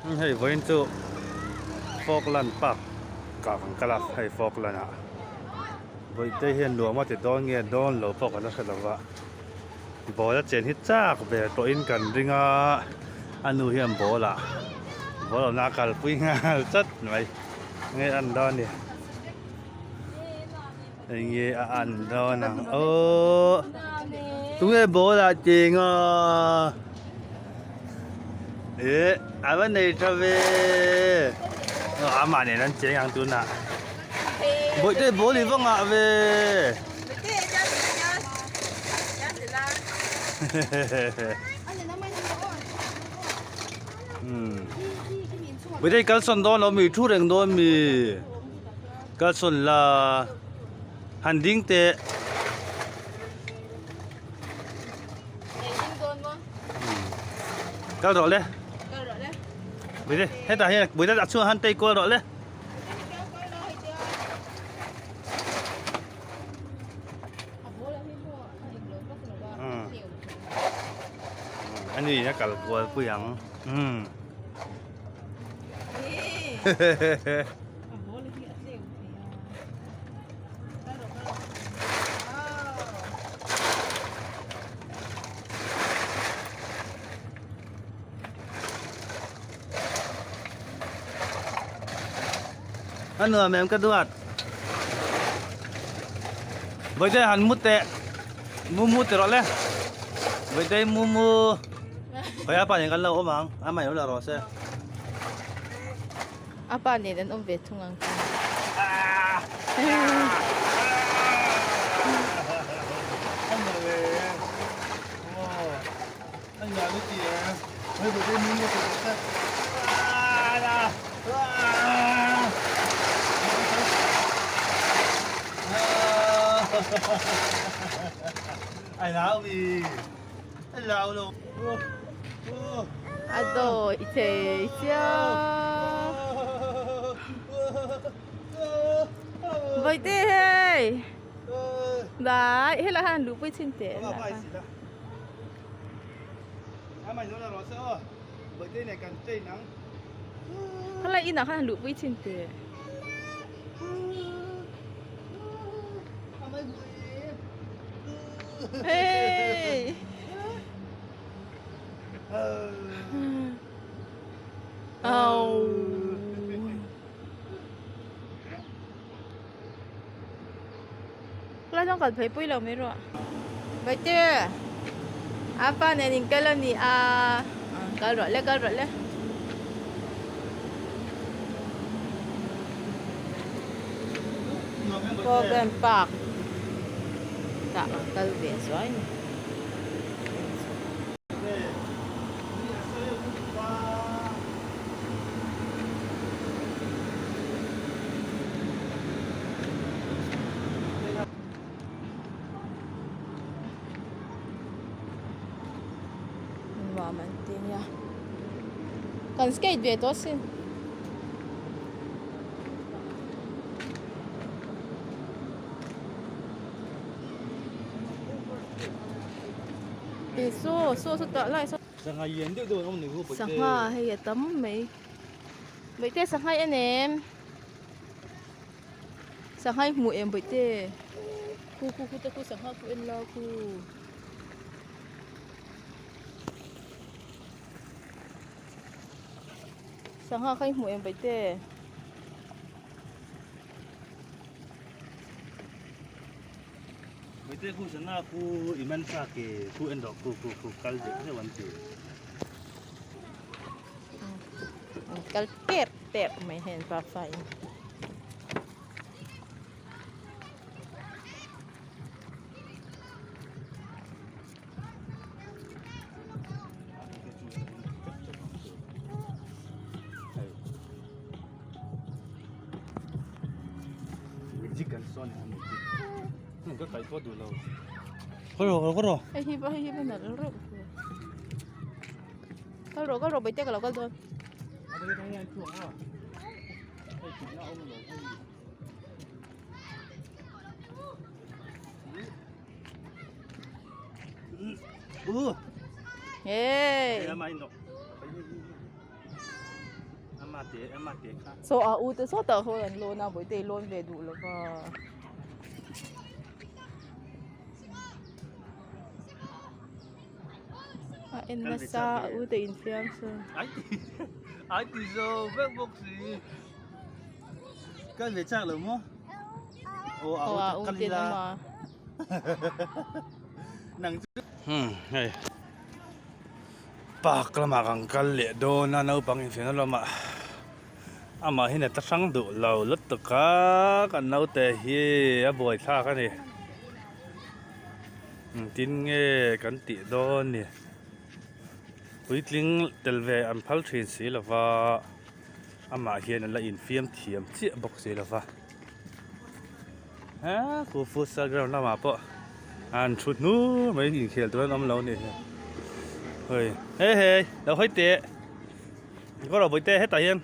Hei vawiin chu Falkland Park ah kan kal a, hei Falkland ah Bawihte hian nuam a ti dawn nge dawn lo pawh kan la hre lo va, ball a chen hi chak ber tawhin kan ring a, a nu hian ball ah ball awmna a kalpui nghal chat mai, enge a an dawn ni. Enge a an dawn ang aw tunge ball ah cheng a eh a va nei tha ve amah nen an cheng ang tunah bawihte ball i va ngah ve bawihte i kalsawn dawn lo mi thu reng dawn mi. Kalsawn la han ding teh. Kal rawh le. Bawihte hetah hian bawihte a chhungah khan tei kual rawh le. Ani a kal kual pui ang. A nuam em ka duat. Bawihte han mu teh. Mu mu ti rawh le. Bawihte mu mu. Khawi apa nen kan lo awm ang. Amah in lo la rawh se. A pa nen an awm ve thung ang chu. A dawi thei chiang. Bawihte hei. Dai helai han luhpui chhin teh. Helai inah khan han luhpui chhin teh. Hey! Au. Helai chuan kal phei pui lo mai rawh. Baite apa nen in kal a ni a kal rawh le kal rawh le. Program park tah an kal ve zuai a ni. Nuam an ti nia. Kan skate ve tawh asin. Ih saw saw saw tah lai saw. Sangha lian deuh deuh an awm ni hu bawihte. Sangha hei a tam mai. Bawihte sangha i en em? Sangha i hmuh em bawihte? Khu khu khu te khu sangha khu en la khu. Sangha kha i hmuh em bawihte? Bawihte khu sangha khu i man sa ke khu en rawh khu khu khu kal zeuh zeuh an ti. An kal ter ter mai hian pa fa in. Hei hi hei hi va nalh reuh Kal rawh kal rawh bawihte ka lo kal dawn. Hey. Saw a u te sawtah khawn an lawn a bawihte i lawn ve duh lo va. A en nasa a u te infiam sawn. Ai ti zo vek bawk si. Kal ve chak lo maw? Aw a u te kal ila. Nang chu. Hmm hei. Park lamah kan kal leh dawn a naupang infiamna lamah amah hian a ta hrang duh lo lutuk a kan naute hi a buaithlak a ni engtin nge kan tih dawn ni puitling tel ve an phal thin si lova amah hian a la infiam thiam chiah bawk si lova he khu futsal ground lamah pawh an thu hnur mai inkhel tur an awm lo anih hi hei hei lo hawi teh kawr ah bawihte hetah hian.